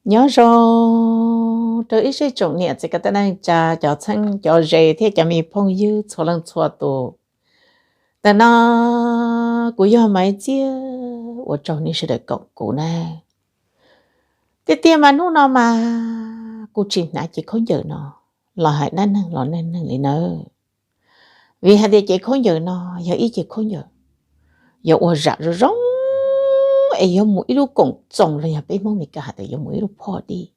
Nyob zoo rau ib tsoom niam txiv kwv tij neej tsa, cov txheeb cov ze thiab cov me phooj ywg txhua leej txhua tus. Ntawm no kuv yog Maiv Txiab, ua tsaug nej sawv daws koom kuv na. Tiag tiag mas hnub no mas kuv tsis hnav cev khaub ncaws no los hais dab neeg los neej neeg li nawb. Vim hais tias cev khaub ncaws no yog ib cev khaub ncaws yuav ua zam zoo zoo, es yuav mus ib lub koom txoos los yog peb Hmoob Mes Kas hais tias yuav mus ib lub phoj dib,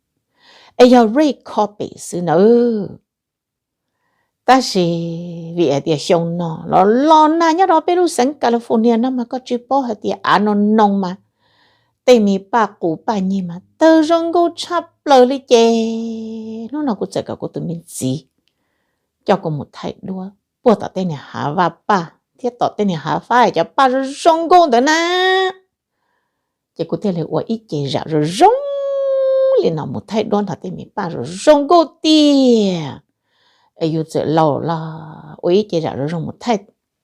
es yog red carpet xwb nawb. Tab sis vim hais tias xyoo no los los nag nyob rau peb lub xeev California no mas koj tsis paub hais tias av no noo mas tej me paj qus paj nyig mas tawg zoo nkauj tshaj plaws li ces hnub no kuv txawm kom kuv tus me txiv coj kuv mus thaij duab puag tom tej niag hav vaj paj thiab tom tej niag hav fab cov paj zoo zoo nkauj ntawd na. Ces kuv thiaj li ua ib ce zam zoo zoo li no mus thaij duab nrog tej me paj zoo zoo nkauj tiag. Es yus txawm laus los ua ib ce zam zoo zoo mus thaij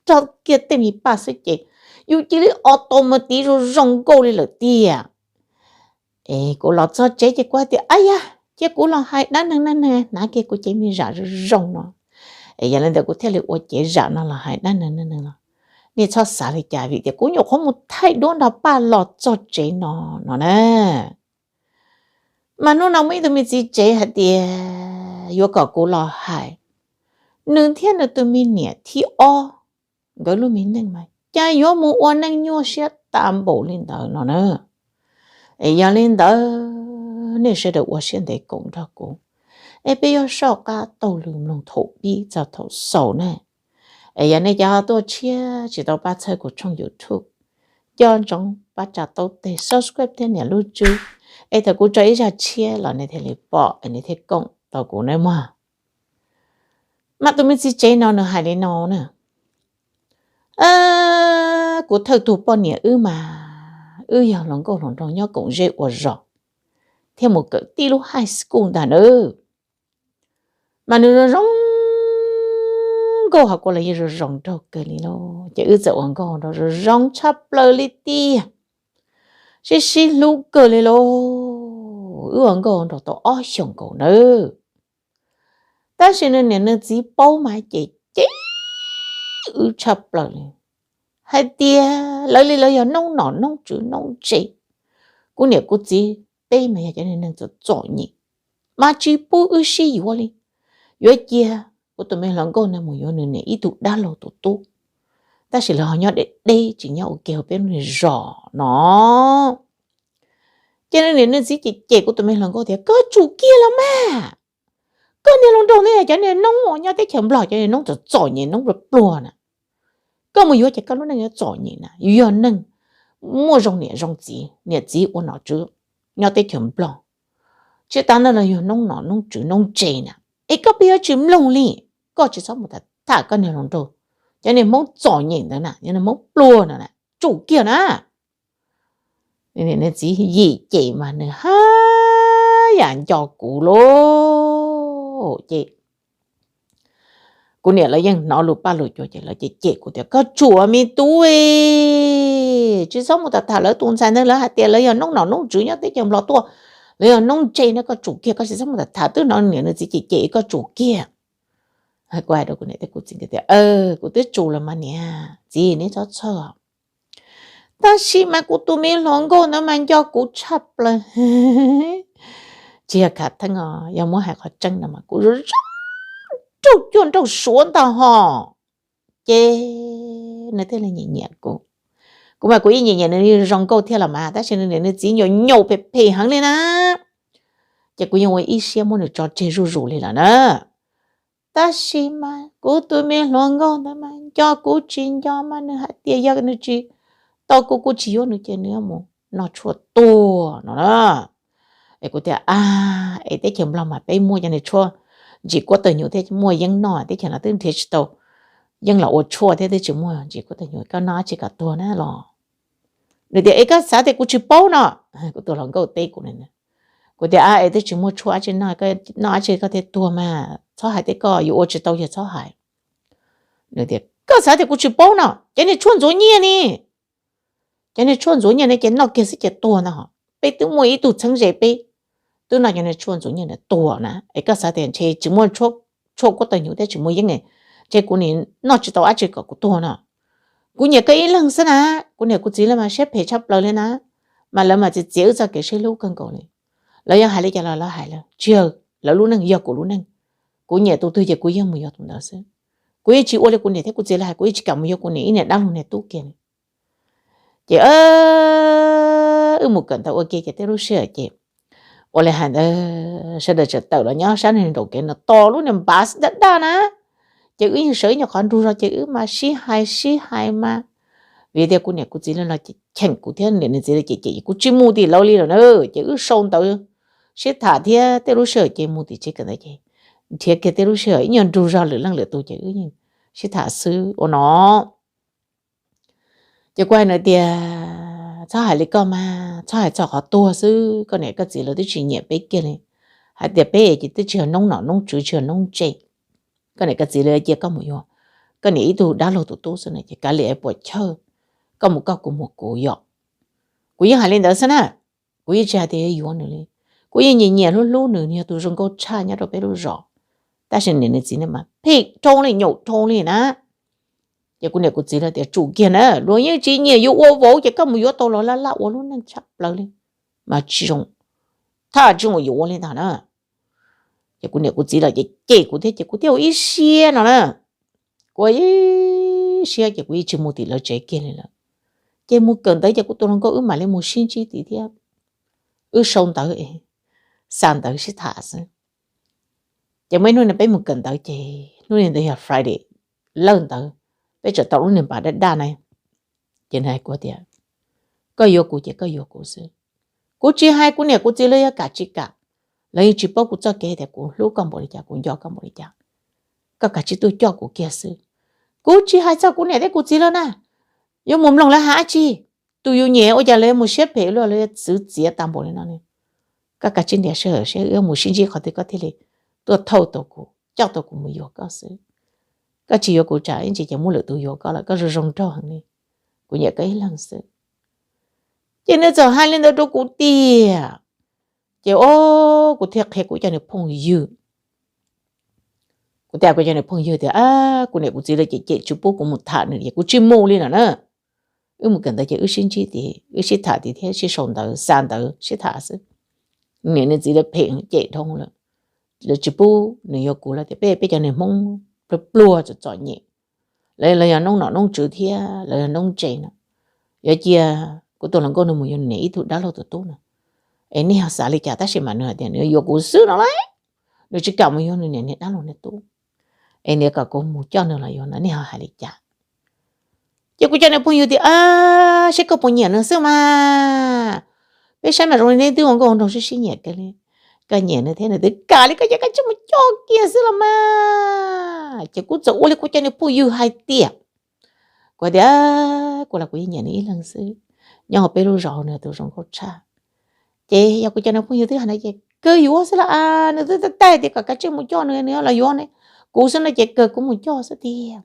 tso kiag tej me paj xwb ces yus cia li automatic zoo zoo nkauj li lawm tiag. Es kuv los txog tsev ces kuv hais tias, ab yam, cia kuv los hais dab neeg, neeg hnav kiag kuv cev me zam zoo zoo no. Es yog li ntawd kuv thiaj li ua cev zam no los hais dab neeg, neeg los. Nej txhob xav li cas vim tias kuv nyuam qhuav mus thaij duab nrog paj los txog tsev no no na. Mas hnub no muaj ib tug me txiv tsev hais tias yuav kom kuv los hais nws thiab nws tus me niam thib ob, nkawd lub me neej mas cas yuav mus ua neej nyuaj siab tas npaum li ntawd no na. Es yog li ntawd nej sawv daws ua siab ntev koom nrog kuv, es peb yuav soj qab taug lw mloog thaum pib txog thaum xaus na. Es yog nej cov tuaj tshiab tsis tau pab txhawb kuv tshooj YouTube, nco ntsoov pab tsa taub teg subscribe thiab nias lub tswb, es thaum kuv tso ib zaj tshiab los nej thiaj li pom es nej thiaj koom tau kuv nawb mog. Mas tus me txiv tsev no nws hais li no na, kuv thawj tug poj niam wb mas wb yog hluas nkauj hluas nraug nyob koom zej ua zos thiab mus kawm tib lub high school ntag nawb. Mas nws zoo zoo nkauj hos kuv los yeej zoo zoo nraug kawg li lauj. Ces wb txawm ua nkauj nraug zoo zoo tshaj plaws li tiag, sib sib hlub kawg li lauj. Wb ua nkauj nraug tau ob xyoos nkaus nawb. Tab sis nws niam nws txiv paub mas ces cem wb tshaj plaws li, hais tias lawv li lawv yog noob nom noob tswv noob ntse. Kuv niam kuv txiv peb mas yog cov neeg txom txom nyem, mas tsis pub wb sib yuav li. Yuav cia kuv tus me hluas nkauj ntawd mus yuav nws niam ib tug dab laug tus tub, tab sis lawv ho nyob deb deb tsis nyob ua ke hauv peb lub zos no. Ces nws niam nws txiv cem cem kuv tus me hluas nkauj tias koj tsum kiag los mas, koj niag hluas nraug ntawd yog cov niag noob uas nyob teb chaws Nplog, cov niag noob txom txom nyem noob pluag pluag na. Koj mus yuav ces koj lub neej yuav txom nyem na, yus yog neeg muaj zoo niam zoo txiv, niam txiv ua nom tswv nyob teb chaws Nplog, tsis tas ntawd los yog noob nom noob tswv noob ntse na. Es koj pheej yuav tsis mloog li, koj tsis txhob mus tham koj niag hluas nraug, cov niag Hmoob txom nyem ntawd na, cov niag Hmoob pluag ntawd na, tsum kiag na. Nws txiv yim cem mas nws haj yam nco kuv lauj. Ces kuv niam lawv yeej hnov lus paj lus cua ces lawv cem cem kuv tias koj tsum me tub, tsis txhob mus tham tham lawv tus ntxhais ntawd, lawv hais tias lawv yog noob nom noob tswv nyob teb chaws Nplog tuaj, lawv yog noob ntse na, koj tsum kiag, koj tsis txhob mus tham tham, twb hnov niam nws txiv cem cem koj tsum kiag. Kuv hais rau kuv niam thiab kuv txiv tias kuv twb tsum los mas niam txiv neb txhob txhawj. Tab sis mas kuv tus me hluas nkauj ntawd mas nco kuv tshaj plaws. Tsis yog khav theeb os, yog muab hais qhov tseeb no mas kuv zoo zoo nraug cuag nraug suav ntag hos. Ces nws thiaj li nyiam nyiam kuv. Kuv mas kuv yeej nyiam nyiam nws zoo nkauj thiab los mas, tab sis nws niam nws txiv nyaum nyaum phem phem heev li na. Ces kuv yeej ua ib siab muab nws tso tseg zuj zus li lawm na. Tab sis mas kuv tus me hluas nkauj ntawd mas nco kuv tsis nco mas nws hais tias yog nws tsis tau kuv, kuv tsis yuav nws ces nws yuav mus noj tshuaj tuag no na. Es kuv tias a, es teb chaws Nplog mas peb muaj cov niag tshuaj ntsim kuab tawg nyuam thiab muaj yeeb noj, teb chaws no twb nrhiav tsis tau yeeb los ua tshuaj thiab twb tsis muaj ntsim kuab tawg nyuam, koj noj dab tsi kom tuag na los? Nws tias es koj xav tias kuv tsis paub no? Kuv tus hluas nkauj teb kuv, kuv tias a, es twb tsis muaj tshuaj dab tsi noj, noj dab tsi koj thiaj tuag mas, txhob hais tias koj yuav ua tsis tau yog txhob hais. Nws tias koj xav tias kuv tsis paub no, cov niag tshuaj ntxuav nyiaj ne, cov niag tshuaj ntxuav nyiaj ne ces noj kiag xwb ces tuag ntag hos. Peb twb muaj ib tug txheeb ze peb twb noj cov niag tshuaj ntxuav nyiaj ntawd tuag na, es koj xav tias ntshe tsis muaj tshuaj kuab tawg hnyuv thiab tsis muaj yeeb, ntshe kuv nim noj tsis tau dab tsi kom kuv tuag no. Kuv nyiam koj ib leeg xwb na, kuv niam kuv txiv lawv mas siab phem tshaj plaws li na, mas lawv mas txiav txiav wb txoj kev sib hlub kawg nkaus li. Lawv yog hais li cas los lawv hais lawv, tsis yog lawv lub neej, yog kuv lub neej. Kuv nyiam tus twg ces kuv yeej mus yuav tus ntawd xwb. Kuv yeej tsis ua li kuv niam thiab kuv txiv lawv hais, kuv yeej tsis kam mus yuav kuv niam ib niam dab laug niag tub kiag li. Ces wb mus kawm ntawv ua ke ces tej lub sij hawm ces ua li hais ntawd sawv daws tseem tawm los nyob sab nraum kev no tos lub niag bus daj daj na. Ces wb yeej sawv ib nyuag qhov nrug zog ces wb mas sib hais sib hais mas, vim tias kuv niam kuv txiv lawv los cheem kuv thiab niam nws txiv lawv cem cem kuv tsis mus tim lawv li lawm na. Ces wb sau ntawv sib tham thiab tej lub sij hawm ces mus tim tsev kawm ntawv ces nrhiav kiag tej lub sij hawm ib nyuag nrug zog lwm leej lwm tus ces wb yeej sib tham xwb ua no. Ces kuv hais nws tias txhob hais li koj mas, txhob hais txog qhov tuag xwb, koj niam koj txiv lawv twb tsis nyiam peb kiag li, hais tias peb ces twb tsis yog noob nom noob tswv tsis yog noob ntse. Koj niam koj txiv lawv cia koj mus yuav koj niam ib tug dab laug tus tub xwb na ces kav liam puas chawj, koj mus koj kuv mus kuv yom. Kuv yeej hais li ntawd xwb na, kuv yeej tsis hais tias yuav nws li. Kuv yeej nyiam nyiam hlub hlub nws, nws yog tus zoo nkauj tshaj nyob rau peb lub zos. Tab sis niam nws txiv ne mas phem dhau li nyaum dhau li na. Ces kuv niam kuv txiv lawv tias tsum kiag na, luag yeej tsis nyiam yuav ua vauv ces koj mus yuav tau los laj laj ua lub neej tshaj plaws li mas tsis zoo, thaj tsis mus yuav ua li ntag na. Ces kuv niam kuv txiv lawv ces cem kuv thiab ces kuv thiaj ua ib siab no na. Kuv ua ib siab ces kuv yeej tsis mus tim lawv tsev kiag li lawm. Ces mus kawm ntawv ces kuv tus hluas nkauj wb mam li mus sib ntsib tid thiab. Wb sau ntawv, xa ntawv sib tham xwb. Ces muaj ib hnub no peb mus kawm ntawv ces hnub ntawd yog Friday, lawj ntawv, peb tseem tau lub niag npav daj daj na. Ces nws hais kuv tias koj yuav kuv ces koj yuav kuv xwb. Kuv tsis hais kuv niam kuv txiv lawv yuav kam tsis kam, lawv yeej tsis paub kuv txoj kev tias kuv hlub koj npaum li cas, kuv nco koj npaum li cas. Koj kav tsij tuaj coj kuv kiag xwb. Kuv tsis hais txog kuv niam thiab kuv txiv lawv na, yuav mus mloog lawv hais dab tsi. Tus yus nyiam ua cas lawv yuav mus siab phem luaj, lawv yuav txwv txiav tag npaum li no ne. Koj kav tsij ntiav sij hawm seb wb mus sib ntsib qhov twg koj thiaj li tuaj thauj tau kuv, coj tau kuv mus yuav koj xwb. Koj tsis yuav kuv tsam ib ntsis ces muaj lwm tus yuav koj lawm, koj zoo zoo nraug heev li. Kuv nyiam koj ib leeg xwb. Ces nws txawm hais li ntawd rau kuv tiag. Ces o, kuv thiaj qhia kuv cov niag phooj ywg, kuv thiaj kuv cov niag phooj ywg tias kuv niam kuv txiv lawv cem cem tsis pub kuv mus tham nws ces kuv tsis mus li no na. Wb mus kawm ntawv ces wb sib ntsib tid, wb sib tham tid thiab sib sau ntawv xa ntawv sib tham xwb. Niam nws txiv lawv phem cem dhau lawm, lawv tsis pub nws yuav kuv lawm tias peb, peb cov niag Hmoob pluag pluag txom txom nyem, lawv, lawv yog noob nom noob tswv thiab lawv yog noob ntse no, yuav cia kuv tus hluas nkauj no mus yuav nws niam ib tug dab laug tus tub no. Es nej ho xav li cas? Tab sis mas nws hais tias nws yuav kuv xwb no lauj, nws tsis kam mus yuav nws niam niag dab laug niag tub. Es nws kom kuv mus coj nws los yuav no, nej ho hais li cas? Ces kuv cov niag phooj ywg tias, seb koj puas nyiam nws xwb mas, peb saib mas zoo li neb twb ua nkauj ua nraug sib sib nyiam kawg li. Koj nyiam nws thiab nws twb kam li koj ces koj tsis mus coj kiag xwb los mas. Ces kuv txawm ua li kuv cov niag phooj ywg hais tias, kuv tias kuv los kuv yeej nyiam nws ib leeg xwb, nyob hauv peb lub zos nws yog tus zoo nkauj tshaj. Ces yog kuv cov niag phooj ywg twb hais no ces kawg yuav xwb los, nws twb tag tias kom kav tsij mus coj nws, nws los yuav kuv xwb no ces kawg kuv mus coj xwb tiag.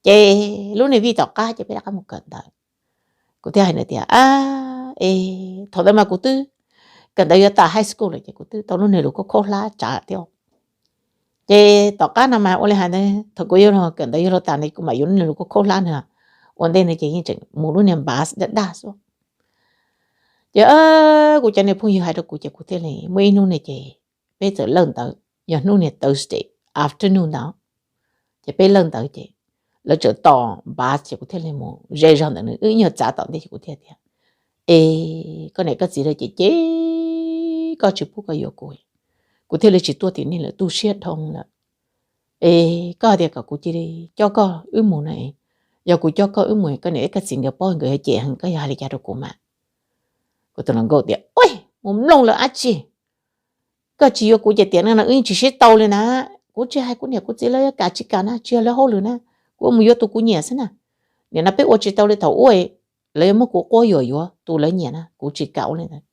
Ces lub niag vij tom qab ces peb rov qab mus kawm ntawv. Kuv thiaj hais nws tias, es thaum ntawd mas kuv twb kawm ntawv yuav tas high school lawm ces kuv twb tau lub niag lus khaub khaub hlab tsav thiab. Ces tom qab no mas ua li hais ntawd thaum kuv yuav los kawm ntawv yuav luag tas ne kuv mam yuav lub niag lus khaub khaub hlab na. Ua ntej no ces yeej tseem mus lub niag bus daj daj xwb. Ces kuv cov niag phooj ywg hais rau kuv ces kuv thiaj li muaj ib hnub ne ces peb txawm lawj ntawv, yog hnub niag Thursday afternoon ntawd. Ces peb lawj ntawv ces lawv txawm tos bus ces kuv thiaj li mus ze zog ntawm nws wb nyuag txav tom ntej ces kuv thiaj tias, es koj niam koj txiv lawv cem cem koj tsis pub koj yuav kuv, kuv thiaj li tsis tuaj tim nej lawm, tu siab dhau lawm. Es koj tias kom kuv cia li coj koj wb mus na, yog kuv coj koj wb mus koj niam koj txiv nkawd paub nkawd yuav cem heev, koj yuav hais li cas rau kuv mas? Kuv tus hluas nkauj tias, ua, mus mloog lawv dab tsi. Koj tsis yuav kuv ces tiam neej no wb yeej tsis sib tau li na. Kuv tsis hais kuv niam kuv txiv lawv yuav kam tsis kam na, tsis yog lawv hauj lwm na, kuv mus yuav tus kuv nyiam xwb na. Nim no peb ua tsis tau li thaum ub, lawv yuav muab kuv quab yuam yuav tus lawv nyiam na, kuv tsis kam ua li ntawd.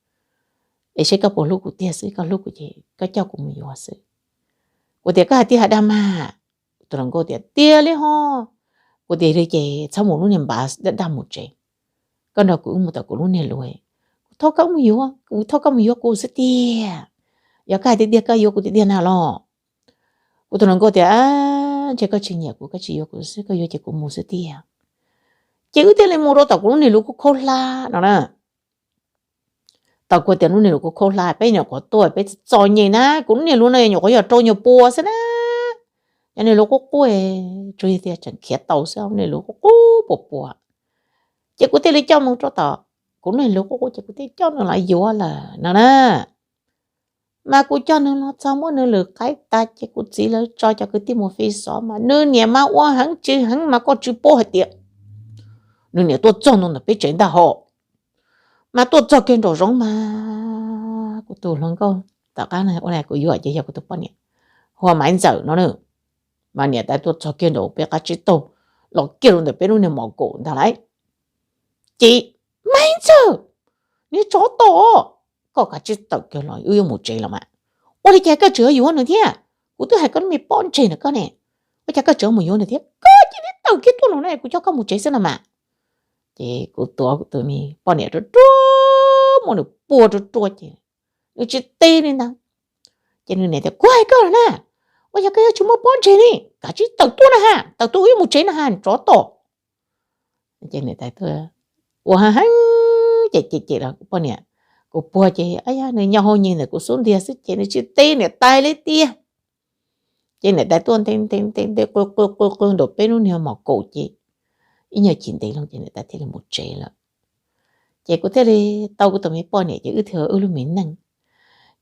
Es seb koj puas hlub kuv tiag xwb, koj hlub kuv ces koj coj kuv mus yuav xwb. Kuv tias, koj hais tiag hais dag mas? Tus hluas nkauj tias, tiag li ho. Kuv tias, li ces txhob mus lub niag bus daj daj mus tsev, koj nrog kuv wb mus tom kuv lub niag luag, kuv thov koj mus yuav, kuv thov koj mus yuav kuv xwb tiag. Yog koj hais tiag tiag koj yuav kuv tiag tiag na los? Kuv tus hluas nkauj tias, ntshe koj tsis nyiam kuv, koj tsis yuav kuv xwb, koj yuav ces kuv mus xwb tiag. Ces wb thiaj li mus rau tom kuv lub niag luv khaub hlab no na. Tau kuv tias lub niag luv khaub hlab, peb nyuam qhuav tuaj peb txom nyem na, kuv lub niag luv no nyuam qhuav yog rau nyuag pua xwb na. Cov niag luv qub qub, tsuas yog tias tseem khiav tau xwb, lub niag luv qub qub puas puas. Ces kuv thiaj li coj mus rau tom kuv lub niag luv qub qub ces kuv thiaj coj nws los yuav lawm no na. Mas kuv coj nws los txog muab nws lwm qaib tas ces kuv txiv lawv tso cov kwv tij mus fi xov mas nws niam mas ua heev tsw heev mas koj tsis paub hais tias nws niam tuaj txog ntawm peb tsev ntag hos. Mas tuaj txog kiag nraum zoov mas kuv tus hluas nkauj tom qab ua li kuv yuav ces yog kuv tus poj niam, hu ua Maiv Ntxawm no na. Mas niam tais tuaj txog kiag nraum peb qab tsib taug los kiag rau ntawm peb lub niag mom kaum ntag lauj. Ces, Maiv Ntxawm, niag tsov tom, koj kav tsij tawm kiag los wb yuav mus tsev los mas. Ua li cas koj tseem yuav nws thiab? Kuv twb hais koj lub me pob ntseg ntawm koj ne, ua cas koj tseem mus yuav nws thiab? Koj cia li tawm kiag tuaj los na kuv coj koj mus tsev xwb no mas. Ces kuv tuav kuv tus me poj niam ruaj ruaj, muab nws puag ruaj ruaj ces nws tsis teb li ntag. Ces nws niam tias, kuv hais koj los na, ua cas koj yuav tsis muaj pob ntseg li, kav tsij tawm tuaj na ha, tawm tuaj wb yuav mus tsev no ha tsov tom. Ces niam tais tuaj ua heev heev ces cem cem los kuv poj niam, kuv puag ces yog nws nyo hau nyiag ntawm kuv xub ntiag xwb ces nws tsis teb niam tais li tiag. Ces niam tais tuaj nte nte nte nte qw qw qw qw nraum peb lub niag mom kaum ces ib nyuag chim ntev loo ces niam tais thiaj li mus tsev lawm. Ces kuv thiaj li tau kuv tus me poj niam ces wb thiaj wb lub me neej.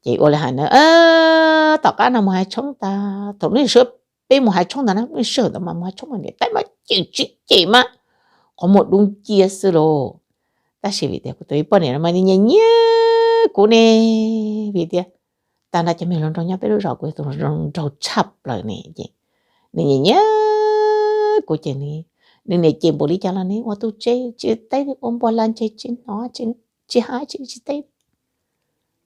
Ces ua li hais na, tom qab no mus hais tshoob tas, thaum lub sij hawm peb mus hais tshoob ntawd na, lub sij hawm ntawd mas mus hais tshoob mas niam tais mas cem tsis cem mas qhov muag dub nciab xwb lauj. Tab sis vim tias kuv tus me poj niam no mas nws nyiam nyiam kuv ne, vim tias tag nrho cov me hluas nraug nyob peb lub zos kuv yog tus hluas nraug tshaj plaws ne ces nws nyiam nyiam kuv ces nws niam cem npaum li cas los nws ua tub tsev tsis teb, ua npua la ntseg tsis hnov, tsis hais tsis teb.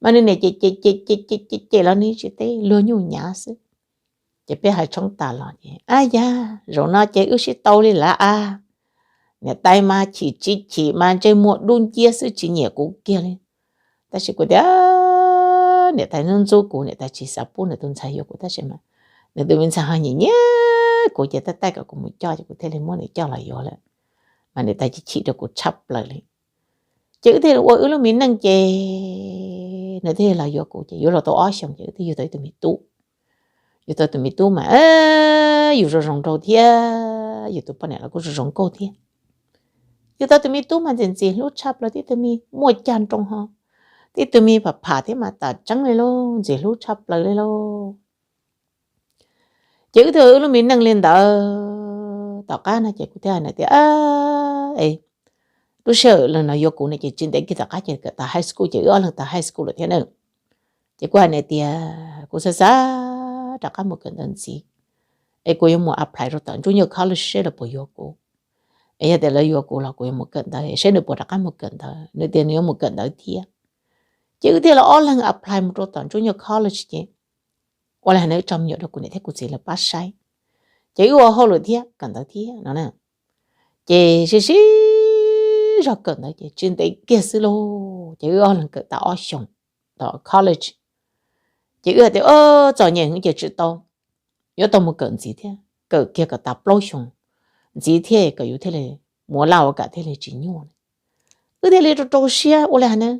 Mas nws niam cem cem cem cem cem cem los nws tsis teb, luag nyuj nyav xwb. Ces peb hais tshoob tas los ces, ab yag, zaum no ces wb sib tau li lawm a. Niam tais mas chim tsis chim mas ntsej muag dub nciab xwb tsis nyiam kuv kiag li. Tab sis kuv tias niam tais ntxub ntxub kuv, niam tais tsis xav pub nws tus ntxhais yuav kuv tab sis mas nws tus me ntxhais ho nyiam nyiam kuv ces tab taij kom kuv mus coj ces kuv thiaj li muab nws coj los yuav lawm. Mas niam tais chim chim rau kuv tshaj plaws li. Ces wb thiaj ua wb lub me neej ces nws thiaj los yuav kuv ces yuav los tau ob xyoos ces wb thiaj yug tau ib tug me tub. Yug tau tus me tub mas yus zoo zoo nraug thiab yus tus poj niam los kuj zoo zoo nkauj thiab. Yug tau tus me tub mas ntxim ntxim hlub tshaj plaws, tib tug me muaj cag nroo ho, tib tug me pham pham thiab mas tam tseeb li lauj, ntxim hlub tshaj plaws li lauj. Ces wb thiaj wb lub me neej li ntawd. Tom qab no ces kuv thiaj hais nws tias, lub sij hawm nws yuav kuv no ces tsis ntev kiag tom qab ces kawm tas high school ces wb ob leeg tas high school lawm thiab na. Ces kuv hais nws tias kuv xav xav rov qab mus kawm ntawv ntxiv, es kuv yuav mus apply rau tom Junior College seb lawv puas yuav kuv. Es yog tias lawv yuav kuv los kuv yuav mus kawm ntawv seb nws puas rov qab mus kawm ntawv. Nws tias nws yuav mus kawm ntawv thiab. Ces wb thiaj li ob leeg apply mus rau tom Junior College ces ua li hais nws tso me nyuam rau kuv niam thiab kuv txiv lawv pab saib, ces wb ua hauj lwm thiab kawm ntawv thiab no na. Ces sib sib zog kawm ntawv ces tsis ntev kiag xwb lauj ces wb ob leeg kawm tas ob xyoos tom college. Ces wb hais tias txom nyem heev ces tsis tau, yuav tau mus kawm ntxiv thiab, kawm kiag kom tas plaub xyoos ntxiv thiab kom yus thiaj li muaj laj ua kam thiaj li tsis nyuaj. Wb thiaj li rau rau siab ua li hais na,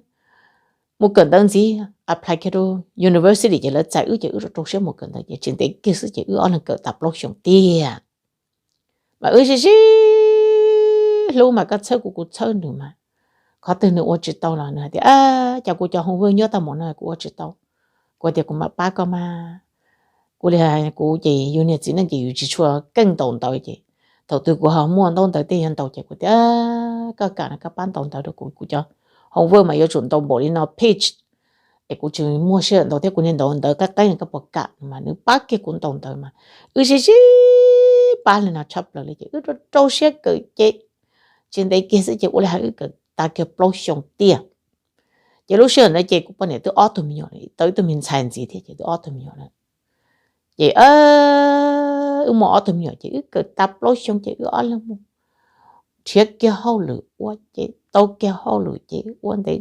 mus kawm ntawv ntxiv, apply kiag rau university ces lawv txais wb ces wb rau rau siab mus kawm ntawv ces tsis ntev kiag xwb ces wb ob leeg kawm tas plaub xyoos tiag. Mas wb sib sib hlub mas koj txhawb kuv kuv txhawb nws mas, qhov twg nws ua tsis tau los nws hais tias cas kuv cov homework nyob tau mus no kuv ua tsis tau. Kuv tias kuv mam pab koj mas. Kuv li kuv ces yus niag txiv neej ces yus tsis tshua keej ntaus ntawv ces thaum twg kuv ho muaj ntaub ntawv tej yuav ntaus ces kuv tias koj kam no koj pab ntaus ntawv rau kuv, kuv cov homework mas yuav tsum ntaus npaum li no page es kuv tsis muaj sij hawm ntaus thiab kuv niag ntaus ntawv qeeb qeeb koj puas kam mas nws pab kiag kuv ntaus ntawv mas wb sib sib pab li no tshaj plaws li ces wb rau rau siab kawm ces tsis ntev kiag xwb ces ua li hais wb kawm tas kiag plaub xyoos tiag. Ces lub sij hawm ntawd ces kuv poj niam twb ob tug me nyuam, tau ib tug me ntxhais ntxiv thiab ces twb ob tug me nyuam lawm. Ces wb muaj ob tug me nyuam ces wb kawm tas plaub xyoo ces wb ob leeg mus nrhiav kiag hauj lwm ua ces tau kiag hauj lwm ces ua ntev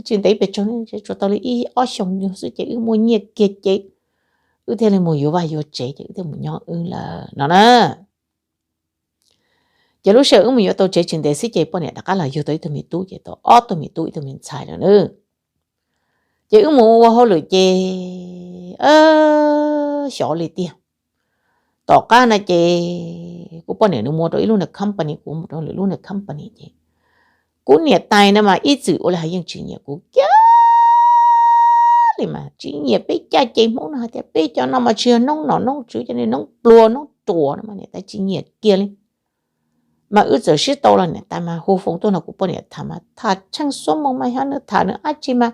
tsis ntev pes tsawg, tsuas tau li ib ob xyoos xwb ces wb muaj nyiaj kiag ces wb thiaj li mus yuav vaj yuav tsev ces wb thiaj mus nyob wb lawm no na. Ces lub sij hawm wb mus yuav tau tsev tsis ntev xwb ces poj niam rov qab los yug tau ib tug me tub ces tau ob tug me tub ib tug me ntxhais lawm na. Ces wb mus ua hauj lwm ces xyov li tiag. Tom qab no ces kuv poj niam nws mus rau ib lub company, kuv mus rau lwm lub company ces kuv niam tais no mas ib txwm ua li hais yeej tsis nyiam kuv kiag li mas tsis nyiam peb caj ces Hmoob no hais tias peb cov no mas tsis yog noob nom noob tswv, cov noob pluag noob ruam no mas niam tais tsis nyiam kiag li. Mas wb txawm sib tau los niam tais mas hu foos tuaj no kuv poj niam tham mas tham tsheej xuab moos mas xyov nws tham nws dab tsi mas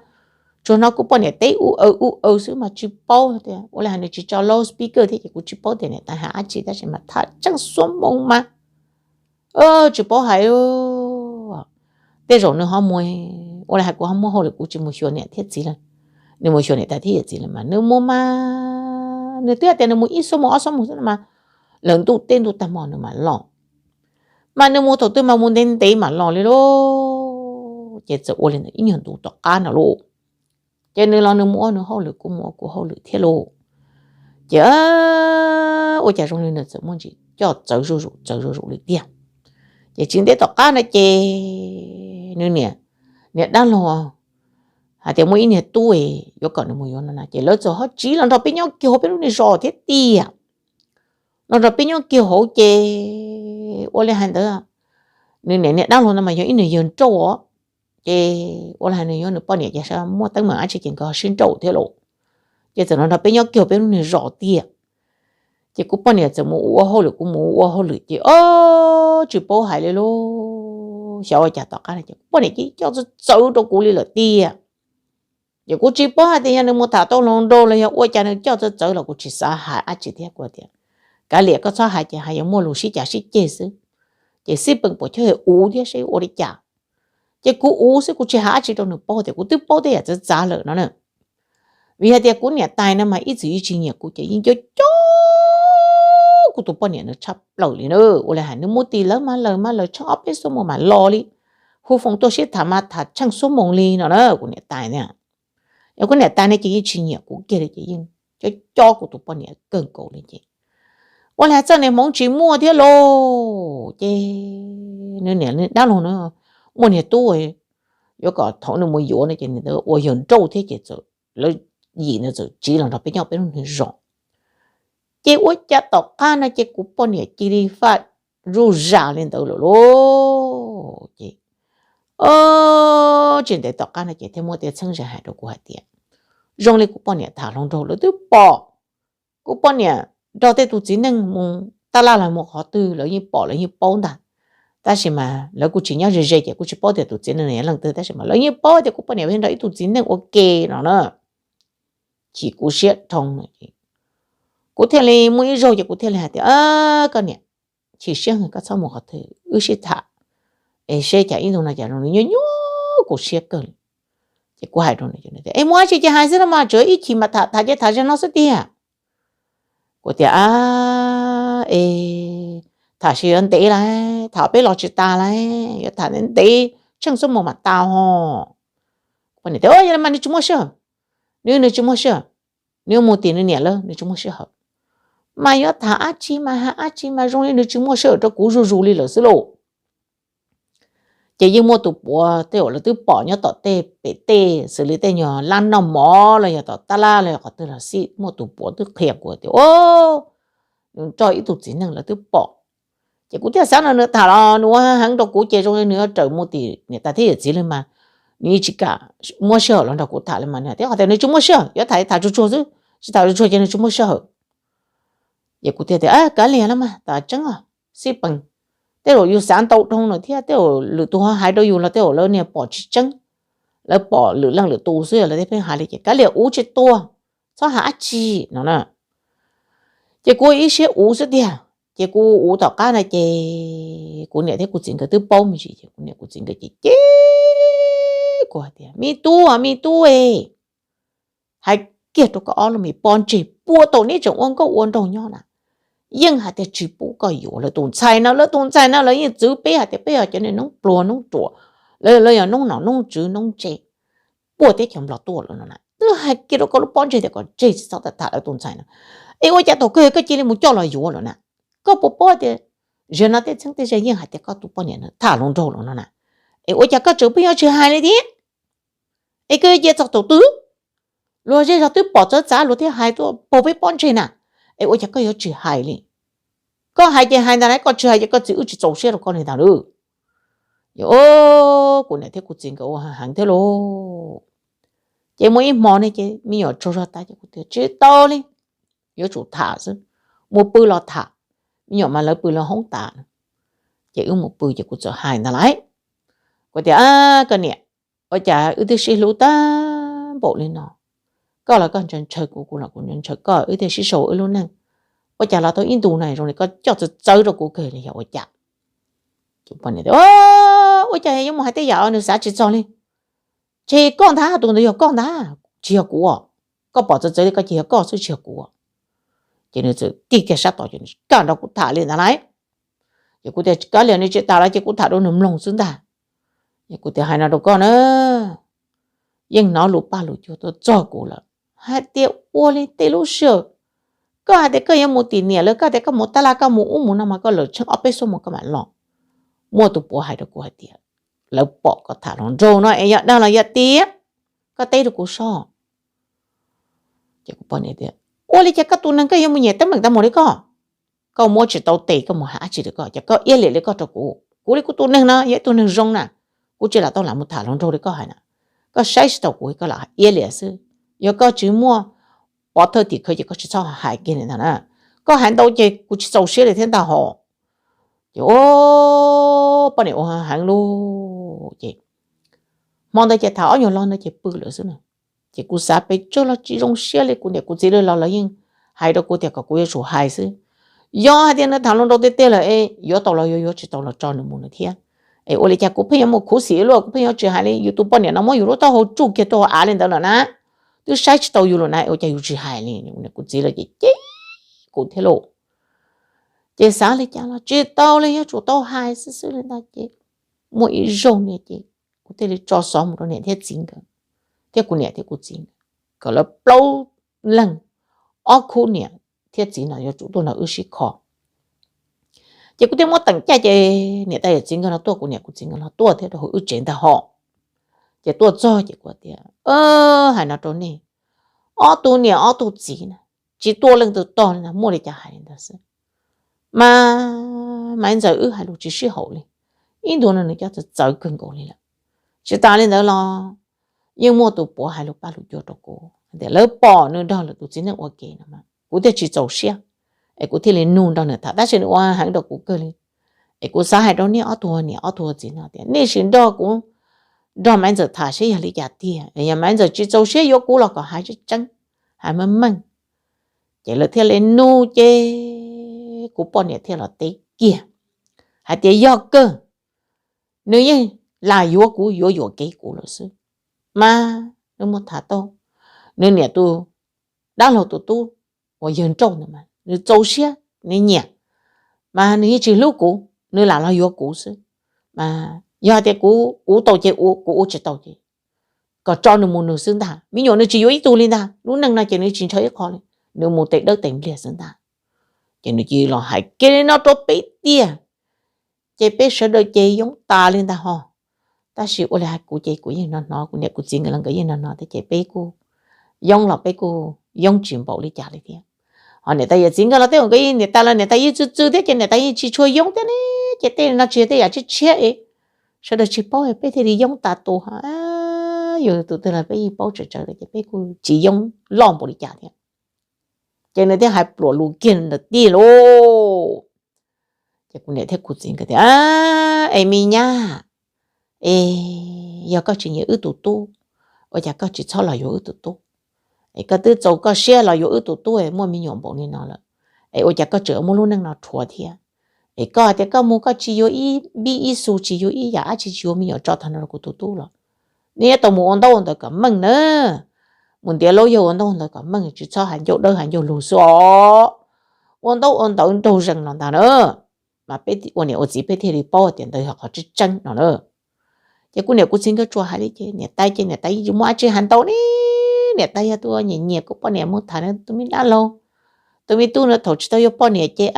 tsuas hnov kuv poj niam teb u aw u aw xwb mas tsis paub tias ua li hais nws tsis tso loudspeaker thiab ces kuv tsis paub tias niam tais hais dab tsi tab sis mas tham tsheej xuab moos mas tsis paub hais. Tej zaum nws ho mus, ua li hais kuv ho muaj hauj lwm kuv tsis mus xyuas niam thiab txiv lawm, nws mus xyuas niam tais thiab yawm txiv lawm mas nws mus mas nws twb hais tias nws mus ib xuab moos ob xuab moos xwb no mas lawv ntuj tej ntuj tag hmo nws mam los. Mas nws mus thaum twg mas mus ntev ntev mam los li lauj. Ces txawm ua li ntawd ib nyuag ntu tom qab no lauj, ces nws los nws mus ua nws hauj lwm kuv mus ua kuv hauj lwm thiab lauj. Ces ua cas zoo li nws txawm muaj ntsis coj txawv zuj zus txawv zuj zus li tiag. Ces tsis ntev tom qab no ces nws niam, niam dab laug hais tias muaj ib niag tub yuav kom nws mus yuav no na ces lawv txawm ho tsiv los nrog peb nyob kiag hauv peb lub niag zos thiab tiag. Los nrog peb nyob kiag hauv ces ua li hais ntawd, nws niam, niam dab laug no mas yog ib nws yawg nrauj os. Ces ua li hais nws yuav nws poj niam ces muaj teeb meem dab tsi ces nkawd ho sib nrauj thiab lauj. Ces txawm los nrog peb nyob kiag hauv peb lub niag zos tiag. Ces kuv poj niam txawm mus ua hauj lwm kuv mus ua hauj lwm ces o tsis paub hais li lauj, xyov ua cas tom qab no ces kuv poj niam cia li coj txawv txawv rau kuv li lawm tiag. Ces kuv tsis paub hais tias yog nws mus tham tau hluas nraug los yog ua cas nws coj txawv txawv los kuv tsis xav hais dab tsi thiab kuv tias kav liam koj txhob hais ces hais yuav muaj lus sib cav sib ceg xwb. Ces xij peem puas chawj uv thiab seb ua li cas. Ces kuv uv xwb kuv tsis hais dab tsi rau nws paub tias kuv twb paub tej yam txawv txav lawm no na. Vim hais tias kuv niam tais no mas ib txwm yeej tsis nyiam kuv ces yeej coj coj kuv tus poj niam nws tshaj plaws li na. Ua li hais nws mus tim lawv mas lawv mas lawv tsheej ob peb xuab moos mam los li, hu foos tuaj sib tham mas tham tsheej xuab moos li no na kuv niam tais na. Yog kuv niam tais ne ces yeej tsis nyiam kuv kiag li ces yeej coj coj kuv tus poj niam kawg nkaus li ces ua li hais txoj niag hmoov tsis muaj thiab lauj. Ces nws niam dab laug no muaj niag tub yuav kom thaum nws mus yuav no ces nws ua yawg nrauj thiab ces lawv yim ntawd txawm tsiv los nrog peb nyob peb lub niag zos. Ces ua cas tom qab no ces kuv poj niam cia li faj zuj zam li ntawd lawm lauj. Ces tsis ntev tom qab no ces thiaj muaj tej txheeb ze hais rau kuv hais tias zoo li kuv poj niam tham hluas nraug lawv twb pom. Kuv poj niam nrog tej tus txiv neej mus taj laj los mus qhov twg lawv yeej pom lawv yeej paub ntag. Tab sis mas lawv kuj tsis nyob ze ze ces kuj tsis paub tias tus txiv neej yog leej twg tab sis mas lawv yeej paub tias kuv poj niam nrog ib tug txiv neej ua ke no na. Chim kuv siab dhau no. Kuv thiaj li muaj ib zaug ces kuv thiaj li hais tias koj niam, chim siab heev koj txhob mus qhov twg wb sib tham es seb cas ib ntu no cas zoo li nyuaj nyuaj kuv siab kawg li. Ces kuv hais rau nws, es muaj dab tsi ces hais xwb no mas tsuav ib chim mas tham tham ces tham ze no xwb tiag. Kuv tias a, es tham seb yuav ntev lawm, tham peb los tsis tas lawm, yuav tham ntev ntev tsheej xuab moos mam tas ho. Kuv poj niam tias yog li mas nws tsis muaj sij hawm, nws nws tsis muaj sij hawm, nws yuav mus tim nws niam lawm nws tsis muaj sij hawm. Mas yuav tham dab tsi mas hais dab tsi mas zoo li nws tsis muaj sij hawm rau kuv zuj zus li lawm xwb lauj. Ces yeej muaj tus puav tej zaum lawv twb pom nyob tom tej pem tej xws li tej nyuag lab noj mov los yog tom tab laj los yog qhov twg los xij muaj tus puav twb qhia kuv tias nws nrog ib tug txiv neej lawv twb pom. Ces kuv thiaj xav no nws tham los nws ua heev rau kuv ces zoo li nws yuav raws mus tim niam tais thiab yawm txiv li mas nws yeej tsis kam muab sij hawm los nrog kuv tham li mas nws hais tias qhov tias nws tsis muaj sij hawm, yuav tham tham tsuag tsuag xwb, tsis tham tsuag tsuag ces nws tsis muaj sij hawm. Ces kuv thiaj tias kav liam los mas tam tseeb os, xij peem, tej zaum yus xav ntau dhau no thiab tej zaum lwm tus ho hais rau yus los tej zaum lawv niag pom tsis tseeb, lawv pom lwm leej lwm tus xwb lawv thiaj pheej hais li ces kav liam uv tsis tuag, txhob hais dab tsi no na. Ces kuv ib siab uv xwb tiag, ces kuv uv tom qab no ces kuv niam thiab kuv txiv nkawd twb paub me ntsis ces kuv niam kuv txiv nkawd ces cem kuv hais tias me tub, me tub e, hais kiag rau koj ob lub me pob ntseg puag thaum neb tseem ua nkauj ua nraug nyob na, yeej hais tias tsis pub koj yuav lawv tus ntxhais no, lawv tus ntxhais no lawv yeej txwv peb hais tias peb yog cov niag noob pluag noob ruam, Lawv yog noob nom noob tswv noob ntse puag teb chaws Nplog tuaj lawm no na. Twb hais kiag rau koj lub pob ntseg tias kom tseg tsis txhob tham lawv tus ntxhais no. Es ua cas thaum kawg koj cia li mus coj los yuav lawm na? Koj puas paub tias zaum no tej txheeb tej ze yeej hais tias koj tus poj niam tham hluas nraug lawm no na? Es ua cas koj tseem pheej yuav tsis hais li thiab? Es koj cia txog thaum twg? Luag zej zog twb pom txawv txav luag thiaj hais tuaj puag peb pob ntseg na. Es ua cas koj yuav tsis hais li? Koj hais ces hais ntag lauj, koj tsis hais ces koj txiv wb tsis txaus siab rau koj li ntag lauj. Yog kuv niam thiab kuv txiv nkawd ua heev thiab lauj. Ces muaj ib hmo ne ces me nyuam tsaug zog tas ces kuv tias tsis tau li, yuav tsum tham xwb. Mus pw los tham, me nyuam mas lawv pw lawv hoob tas. Ces wb mus pw ces kuv txawm hais ntag lauj. Kuv tias, koj niam, ua cas wb twb sib hlub tag npaum li no, koj los koj ntshaw ntshaw kuv, kuv los kuv ntshaw ntshaw koj, wb thiaj sib sau wb lub neej. Ua cas los tau ib ntus no zoo li koj coj txawv txawv rau kuv kawg li yog ua cas? Ua cas yuav mus hais tej yam nws xav tsis txog li? Ces koj ntag, tus ntawd yog koj ntag, tsis yog kuv. Koj pom txawv txawv li koj ces yog koj xwb tsis yog kuv. Ces nws txawm tig kiag sab tod ces nws kam nrog kuv tham li ntag lauj. Ces kuv tias kav liam nws tsis tham los ces kuv tham rau nws mloog xwb ntag. Ces kuv tias hais no rau koj na, yeej hnov lus paj lus cua tuaj txog kuv lawm, hais tias ua li tej lub sij hawm koj hais tias koj yuav mus tim niam lawv, koj tias koj mus tab laj koj mus ub mus no mas koj lawm tsheej ob peb xuab moos koj mam los. Muaj tus puav hais rau kuv hais tias lawv pom koj tham hluas nraug no es yog dag los yog tiag, koj teb rau kuv soj. Ces kuv poj niam tias ua li cas koj tus neeg koj yuav mus nyiam teeb meem tag mus li koj? Koj muab tsis tau tes koj mus hais dab tsi li koj, ces koj iab liam li koj rau kuv. Kuv li kuv tus neeg no yog ib tug neeg zoo na, kuv tsis lam tau lam mus tham hluas nraug li koj hais na. Koj saib tsis taus kuv koj lam iab liam xwb. Yog koj tsis muaj pov thawj tim khawv ces koj tsis txhob hais kiag li ntag na. Koj hais ntau ces kuv tsis txaus siab li thiab ntag hos. Ces poj niam ua heev lauj ces hmo ntawd ces tham ob nyuag lo ntawd ces pw lawm xwb na. Ces kuv xav pes tsawg los tsis zoo siab li, kuv niam kuv txiv lawv los lawv yeej hais rau kuv tias kom kuv yuav tsum hais xwb. Yog hais tias nws tham hluas nraug tiag tiag lawm es yuav tau los yuav, yuav tsis tau los tso nws mus nws thiab. Es ua li cas kuv pheej yuav mus khuv xim luaj, kuv pheej yuav tsis hais li, yus tus poj niam no muab yus lub taub hau tsuj kiag rau hauv av li ntawd lawm na, twb saib tsis tau yus lawm na, ua cas yus tsis hais li? Kuv txiv lawv ces cem kuv thiab lauj. Ces xav li cas los tsis tau li, yuav tsum tau hais xwb xwb li ntag. Ces muaj ib zaug niag ces kuv thiaj li tso xov mus rau niam thiab txiv nkawd, thiab kuv niam thiab kuv txiv nkawd, kom lawv plaub leeg, ob khub niam thiab txiv no yuav tsum tuaj nrog wb sib kho. Ces kuv thiaj muab teem caij ces niam tais yawm txiv nkawd los tuaj, kuv niam kuv txiv nkawd los tuaj thiab rau hauv wb tsev ntag hos. Ces tuaj txog ces kuv tias, hais no rau nej, ob tug niam ob tug txiv na, tsis tuaj leej twg tog li na, muaj li cas hais li ntawd xwb. Mas Maiv Ntxawm wb hais lus tsis sib haum li, ib ntus no nws coj txawv txawv kawg nkaus li lawm. Tsis tas li ntawd los yeej muaj tus puav hais lus paj lus cua rau kuv tias lawv pom nws nrog lwm tus txiv neej ua ke no, kuv thiaj tsis txaus siab, es kuv thiaj li nug nrog nws tham, tab sis nws ua heev rau kuv kawg li. Es kuv xav hais rau nej ob tug niam ob tug txiv no tias nej sim nrog kuv nrog Maiv Ntxawm tham seb yog li cas tiag, es yog Maiv Ntxawm tsis txaus siab yuav kuv los kom hais tseeb tseeb, hais meej meej. Ces lawv thiaj li nug ces kuv poj niam thiaj los teb kiag hais tias yog kawg, nws yeej lam yuav kuv, yuav yuam kev kuv lawm xwb. Mas nws muaj tham tau nws niam tus dab laug tus tub uas yawg nrauj ntawd mas nws txaus siab nws nyiam, mas nws yeej tsis hlub kuv, nws lam los yuav kuv xwb. Mas yog tias kuv, kuv tau ces ua, kuv ua tsis tau ces kom tso nws mus nws xwb ntag. Me nyuam nws tsis yuav ib tug li ntag, lub neej no ces nws tsis ntshaw ib qho li, nws mus tes dawb tes npliag xwb ntag. Ces nws cia li los hais kiag li no rau peb tiag, ces peb sawv daws ces yoob tas li ntag hos. Tab sis ua li hais kuv ces kuv yeej hnov hnov, kuv niam kuv txiv nkawd los nkawd yeej hnov hnov thiab ces peb kuj yoob los peb kuj yoob tsis npaum li cas li thiab. Ho niam tais yawm txiv nkawd los tej zaum nkawd niam tais los niam tais yeej txwv txwv thiab ces niam tais yeej tsis tshua yoob thiab ne. Ces tej no tsis yog tej yam tshiab tshiab es sawv daws tsis paub peb thiaj li yoob tas tus. Yus tus twg los peb yeej paub tsawv tsawv li ces peb kuj tsis yoob loj npaum li cas thiab. Ces nws thiaj hais pluam lus kiag ntawd tiag lauj. Ces kuv niam thiab kuv txiv nkawd tias, es me nyab, es yog koj tsis nyiam wb tus tub, ua cas koj tsis txhob los yuav wb tus tub? Es koj twb txaus koj siab los yuav wb tus tub es muaj me nyuam npaum li no lawm, es ua cas koj tseem muab lub neej no rhuav thiab? Es koj hais tias koj mus koj tsis yuav ib npib ib xu, tsis yuav ib yam dab tsi, tsis yuav me nyuam tso tag nrho rau kuv tus tub los? Nej yuav tau mus ua ntaub ua ntawv kom meej na. Mus ntiav laub yawg ua ntaub ua ntawv kom meej, tsis txhob hais ncauj dawb hais ncauj lug xwb os. Ua ntaub ua ntawv nraug zees los ntag na, mas peb ua niam ua txiv peb thiaj li paub tias ntawd yog qhov tseeb tseeb no na. Es kuv niam kuv txiv nkawd tsuas hais li ces niam tais ces niam tais yeej tsis muaj dab tsi hais ntau ne. Niam tais yog tus nyiam nyiam kuv poj niam mus tham tus me dab laug, tus me tub no thaum tsis tau yuav poj niam ces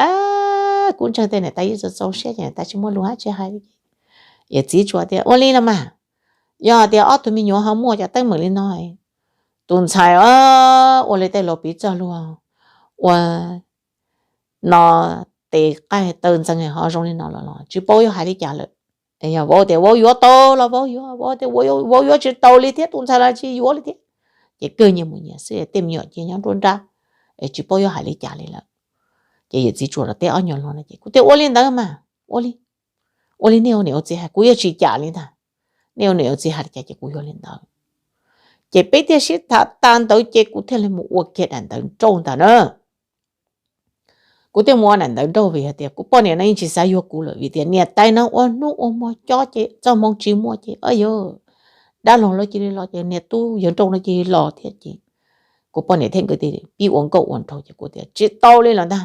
kuv ntseeg tias niam tais yeej txaus txaus siab ces niam tais tsis muaj lus dab tsi hais li. Yawm txiv tsuas tias ua li los mas, yog tias ob tug me nyuam ho muaj cov teeb meem li no, tus ntxhais ua li tej laus piv txoj lus ua no, tes qaij taw ntxees ho zoo li no los los tsis paub yuav hais li cas lawm. Yog vauv tias vauv yuav tau los vauv yuav, vauv tias vauv yuav tsis tau li thiab, tus ntxhais los tsis yuav li thiab. Ces kawg nyias mus nyias xwb, tej me nyuam ces nyob nruab nrab, tsis paub yuav hais li cas li lawm. Ces yawm txiv tsuas los teb ob nyuag lo no ces kuv tias ua li ntawd mas, ua li, ua li nej ua niam ua txiv hais, kuv yuav tsis cam li ntag. Nej ua niam ua txiv hais li cas ces kuv yuav li ntawd. Ces peb thiaj sib tham tas ntawd ces kuv thiaj li mus ua kiag daim ntawv nrauj ntag na. Kuv thiaj mus ua daim ntawv nrauj vim hais tias kuv poj niam no yeej tsis xav yuav kuv lawm vim tias niam tais no ua hnub ua hmo cob ces txoj hmoo tsis muaj ces yog dab laug los cia li los ces niam tub yawg nrauj no cia li los thiab ces kuv poj niam thiab nkawd pib ua nkauj ua nraug ces kuv tias tsis tau li los ntag.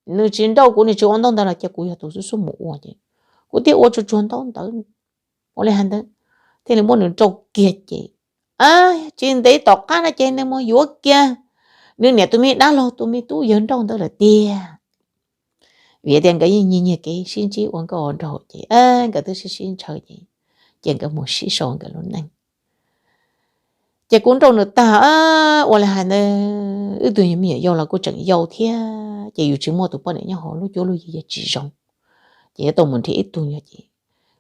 Nws tsis nrauj kuv, nws tsis ua ntaub ntawv los cia kuv yog tus xub xub mus ua ces kuv thiaj ua tsuag tsuag ntaub ntawv, ua li hais ntawd thiaj li muab nws nrauj kiag ces tsis ntev tom qab no ces nws mus yuav kiag nws niam tus me dab laug tus me tub yawg nrauj ntawd lawm tiag. Vim tias nkawd yeej nyiag nyiag kev sib ntsib ua nkauj ua nraug ces nkawd twb sib sib ntshaw ces, ces nkawd mus sib sau nkawd lub neej. Ces kuv nrauj nws tag, ua li hais ntawd wb tug me nyuam yau los kuj tseem yau thiab ces yus tsis muaj tus poj niam nyob hauv lub cuab lub yig yog tsis zoo. Ces yuav tau mus nrhiav ib tug nyuag ces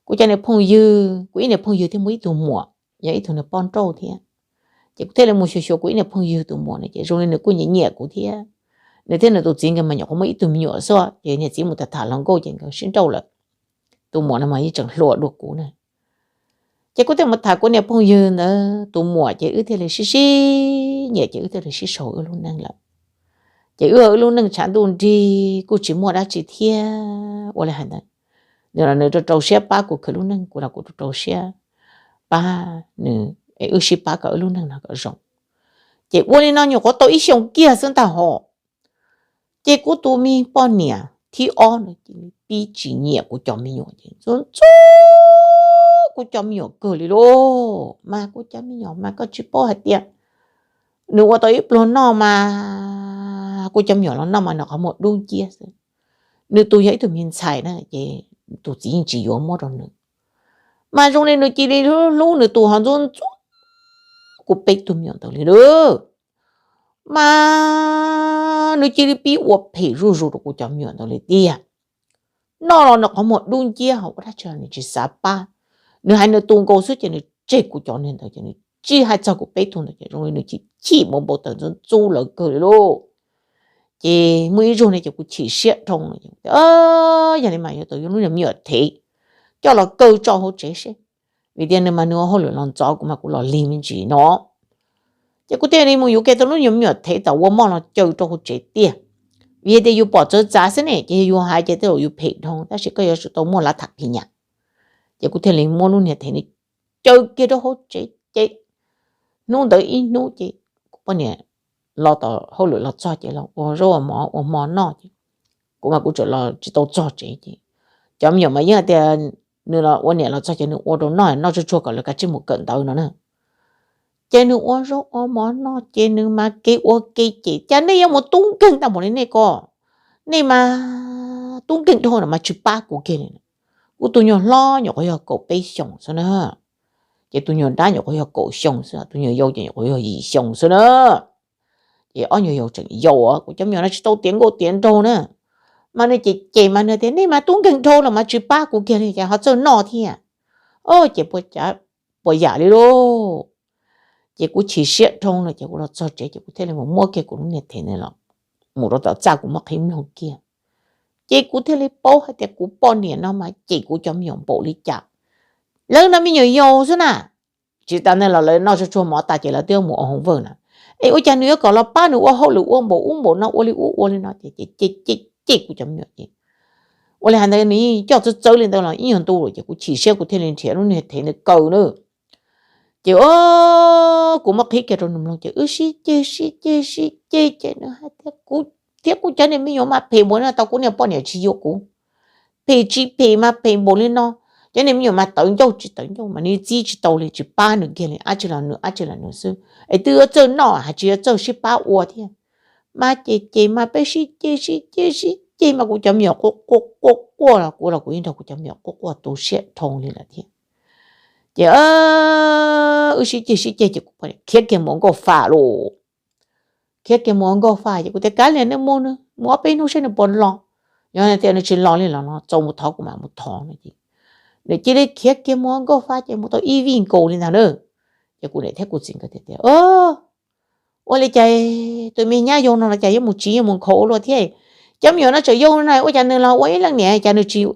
kuv cov niag phooj ywg, kuv ib niag phooj ywg thiab muaj ib tug muam yog ib tug niag poj nrauj thiab. Ces kuv thiaj li mus xyuas xyuas kuv ib niag phooj ywg tus muam no ces zoo li nws kuj nyiam nyiam kuv thiab. Nws thiab nws tus txiv nkawd mas nyuam qhuav muaj ib tug me nyuam xwb ces niag txiv mus tham tham hluas nkauj ces nkawd sib nrauj lawm. Tus muam no mas yeej tseem hluas dua kuv na. Ces kuv thiaj mus tham kuv niag phooj ywg ntawd tus muam ces wb thiaj li sib sib nyiam ces wb thiaj li sib sau wb lub neej lawm. Ces wb wb lub neej tshav ntuj nrig kuj tsis muaj dab tsi thiab ua li hais ntawd. Nws los nws rau rau siab pab kuv khwv lub neej, kuv los kuv rau rau siab pab nws es wb sib pab kom wb lub neej no kom zoo. Ces ua li no nyuam qhuav tau ib xyoos kiag xwb ntag hos. Ces kuv tus me poj niam thib ob no pib tsis nyiam kuv cov me nyuam ces ntxub ntxub kuv cov me nyuam kawg li lauj. Mas kuv cov me nyuam mas koj tsis paub hais tias nws ua tau ib pluag noj mas kuv cov me nyuam los noj mas nws qhov muag dub nciab xwb. Nws tus yog ib tug me ntxhais na ces tus txiv yeej tsis yuav muab rau nws. Mas zoo li nws cia li hlub hlub nws tus ho ntxub ntxub kuv peb tug me nyuam ntawd li lauj. Mas nws cia li pib ua phem zuj zus rau kuv cov me nyuam ntawd li tiag. Noj los nws qhov muag dub nciab ho ua dab tsi los nws tsis xav pab. Nws hais nws tus nkaus xwb ces nws tseg kuv cov niag ntawd ces nws tsis hais txog kuv peb tug ntawd ces zoo li nws chim chim npau npau taws ntxub ntxub lawv kawg li lauj. Ces muaj ib zaug ne ces kuv chim siab dhau, yog li mas yuav tau yuav lub niag me nyuam thev coj los kaw tso hauv tsev seb, vim tias nws mas nws ua hauj lwm los ntxov kuv mas kuv los lig me ntsis no. Ces kuv thiaj li mus yuav kiag tau lub niag me nyuam thev tom ua moj los caw rau hauv tsev tiag. Vim tias yus pom txawv txav xwb ne ces yog yus hais ces tej zaum yus phem dhau tab sis koj yuav tsum tau muaj lav tham phim nyam. Ces kuv thiaj li muab lub niag thev no caw kiag rau hauv tsev ces hnub ntawd ib hnub ces kuv poj niam los tom hauj lwm los txog ces los ua zaub ua mov ua hmo noj ces kuv mas kuv tseem los tsis tau txog tsev ces cov me nyuam mas yeej tias nws los ua niam los txog ces nws ua rau noj noj tsuag tsuag kom lawv kav tsij mus kawm ntawv no na. Ces nws ua zaub ua mov noj ces nws mas kev ua ke ces cas nej yuav mus tub nkeeg tag npaum li nej ko. Nej mas tub nkeeg dhau no mas tsis pab kuv kiag li. Kuv tus nyuag hlob nyuam qhuav yog kaum peb xyoos xwb na, ces tus nyuag dab nyuam qhuav yog kaum xyoo xwb, tus nyuag yau ces nyuam qhuav yog yim xyoo xwb na. Ces ob nyuag yau tseem yau, kuv cov me nyuam no tsis tau tiav nkauj tiav nraug na. Mas nws ces ces mas nws tias nej mas tub nkeeg dhau los mas tsis pab kuv kiag li ces ho txawj noj thiab. Ces puas yam li lauj. Ces kuv chim siab dhau lawm ces kuv los txog tsev ces kuv thiaj li mus muab kiag kuv lub niag thev ntawd los mus rau tom txaj kuv muab qhib mloog kiag. Ces kuv thiaj li paub hais tias kuv poj niam no mas cem kuv cov me nyuam npaum li cas. Lawv no me nyuam yaus xwb na, tsis tas ntawd los lawv noj tsuag tsuag mov tas ces lawv twb mus ua hoos vawj na. Es ua cas nws yuav kom los pab nws ua hauj lwm ua npaum ub npaum no ua li ub ua li no ces ces cem cem kuv cov me nyuam ces ua li hais ntawd nws yeej coj txawv txawv li ntawd los ib nyuag ntu lawm ces kuv chim siab kuv thiaj li nrhiav lub niag thev ntawd kaw na. Ces kuv muab qhib kiag rau nws mloog ces wb sib ceg sib ceg sib ceg ces nws hais tias kuv thiab kuv cov niag me nyuam mas phem npaum li no tau kuv niag poj niam tsis yuav kuv. Phem tsis phem mas phem npaum li no, Cov niag me nyuam mas tawv ncauj tsis tawv ncauj mas nws txib tsis tau li, tsis pab nws kiag li, dab tsi los nws dab tsi los nws xwb. Es twb yuav txawj noj hais tsis yuav txawj sib pab ua thiab. Mas ces ces mas peb sib ceg sib ceg sib ceg mas kuv cov me nyuam quaj quaj quaj los kuv los kuv yeej nrog kuv cov me nyuam quaj quaj tu siab dhau li lawm thiab. Ces wb sib ceg sib ceg ces kuv khiav kiag mus ua nkauj fa lauj. Khiav kiag mus ua nkauj fa ces kuv tias kav liam nej mus, nws mus ob peb hnub saib nws puas los. Yog tias nws tsis los li los no txaus mus thov kuv mam mus thov no ces nws cia li khiav kiag mus ua nkauj fa ces mus tau ib vij nkaus li ntag na. Ces kuv niam thiab kuv txiv nkawd tias tias ua li cas tus me nyab yau no los cas yuav mus tsiv yuav mus nkhaus ua luaj thiab. Cov me nyuam no tseem yau na ua cas nws los ua ib leej niam cas nws tsis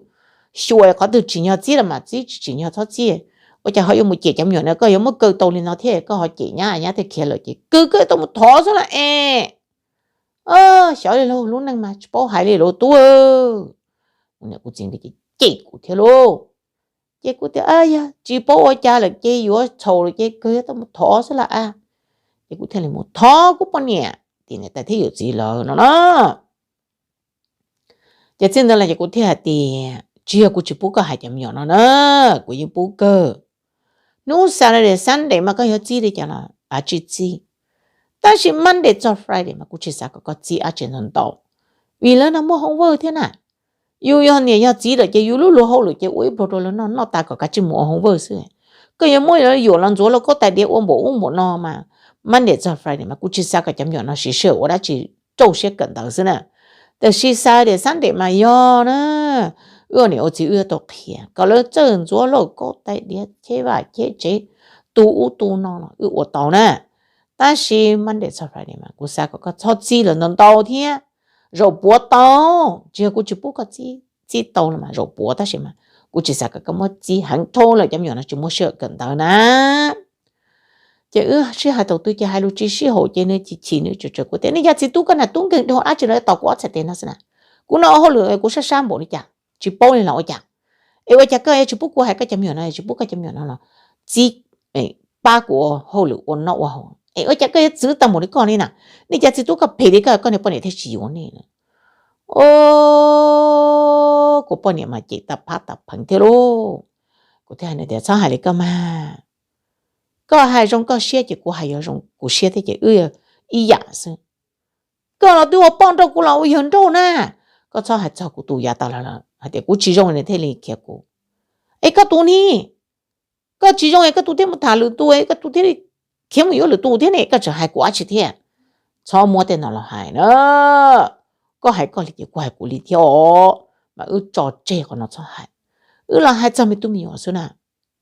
xyuas qhov twg tsim nyog txib los mas txib, tsis tsim nyog txhob txib. Ua cas ho yuav mus cem cov me nyuam no, koj yuav muab kaw tau li no thiab koj ho cem nyab, nyab thiaj khiav lawm ces kwv kawg tau mus thov xwb las es. Xyov li lauj, lub neej mas tsis paub hais li lauj tub. Kuv niam kuv txiv nkawd ces cem kuv thiab lauj. Ces kuv tias yog tsis paub ua cas lawm ces yuav txhaum lawm ces kawg yuav tau mus thov xwb las a. Ces kuv thiaj li mus thov kuv poj niam, tim niam tais thiab yawm txiv lawm no na. Ces txij ntawd los ces kuv thiaj hais tias tsis yog kuv tsis pub koj hais cov me nyuam no na, kuv yeej pub kawg. Hnub Saturday Sunday mas koj yuav txib li cas los av tsis txib, tab sis Monday txog Friday mas kuv tsis xav kom koj txib dab tsi ntau ntau, vim lawv no muaj homework thiab na. Yus yog niam yog txiv lawm ces yus lub luag hauj lwm ces ua ib pluag rau lawv noj, noj tas kom kav tsij mus ua homework xwb. Koj yuav muab lawv yuam los ntxuav lauj kaub tais diav ua npaum ub npaum no mas Monday txog Friday mas kuv tsis xav kom cov me nyuam no siv sij hawm ua dab tsi, rau siab kawm ntawv xwb na. Tiam sis Saturday Sunday mas yog na, wb ua niam ua txiv wb yuav tau qhia kom lawv txawj ntxuav lauj kaub tais diav, cheb vaj cheb tsev, tu ub tu no los wb ua tau na. Tab sis Monday txog Friday mas kuv xav kom koj txhob txib lawv ntau ntau thiab. Zaum puav tau, tsis yog kuv tsis pub koj txib, txib tau los mas zaum puav, tab sis mas kuv tsis xav kom koj muab txib heev dhau lawm, cov me nyuam no tsis muaj sij hawm kawm ntawv na. Ces wb sib hais thaum twg ces hais lus tsis sib haum ces nws chim chim nws tsawm tsawm kuv tias nej cov txiv tub koj niag tub nkeeg dhau dab tsi los tos kuv ob txhais tes no xwb na. Kuv no ua hauj lwm kuv sab sab npaum li cas tsis paub li los ua cas? Es ua cas koj yuav tsis pub kuv hais koj cov me nyuam no, tsis pub koj cov me nyuam no los txib pab kuv ua hauj lwm ua noj ua haus? Es ua cas koj yuav txwv tau npaum li koj li na? Nej cov txiv tub koj phem li koj, koj niag poj niam thiaj tsis yuav nej. O, kuv poj niam mas cem tag phab tag pheev thiab lauj. Kuv thiaj hais tias txhob hais li koj mas, koj hais zoo koj siab ces kuv hais yuav zoo kuv siab thiab ces wb ib yam xwb. Koj los twb ua poj nrauj, kuv los ua yawg nrauj na. Koj txhob hais txog kuv tus yav tas los lawm hais tias kuv tsis zoo nws thiaj li khiav kuv. Es koj tus ni, koj tsis zoo es koj tus thiaj mus tham lwm tus, koj tus thiaj li khiav mus yuav lwm tus thiab ne, koj tseem hais kuv dab tsi thiab? Txhob muab tej no los hais na. Koj hais koj li ces kuv hais kuv li thiab os. Mas wb tso tseg qhov no txhob hais. Wb los hais txog me tub me nyuam xwb na.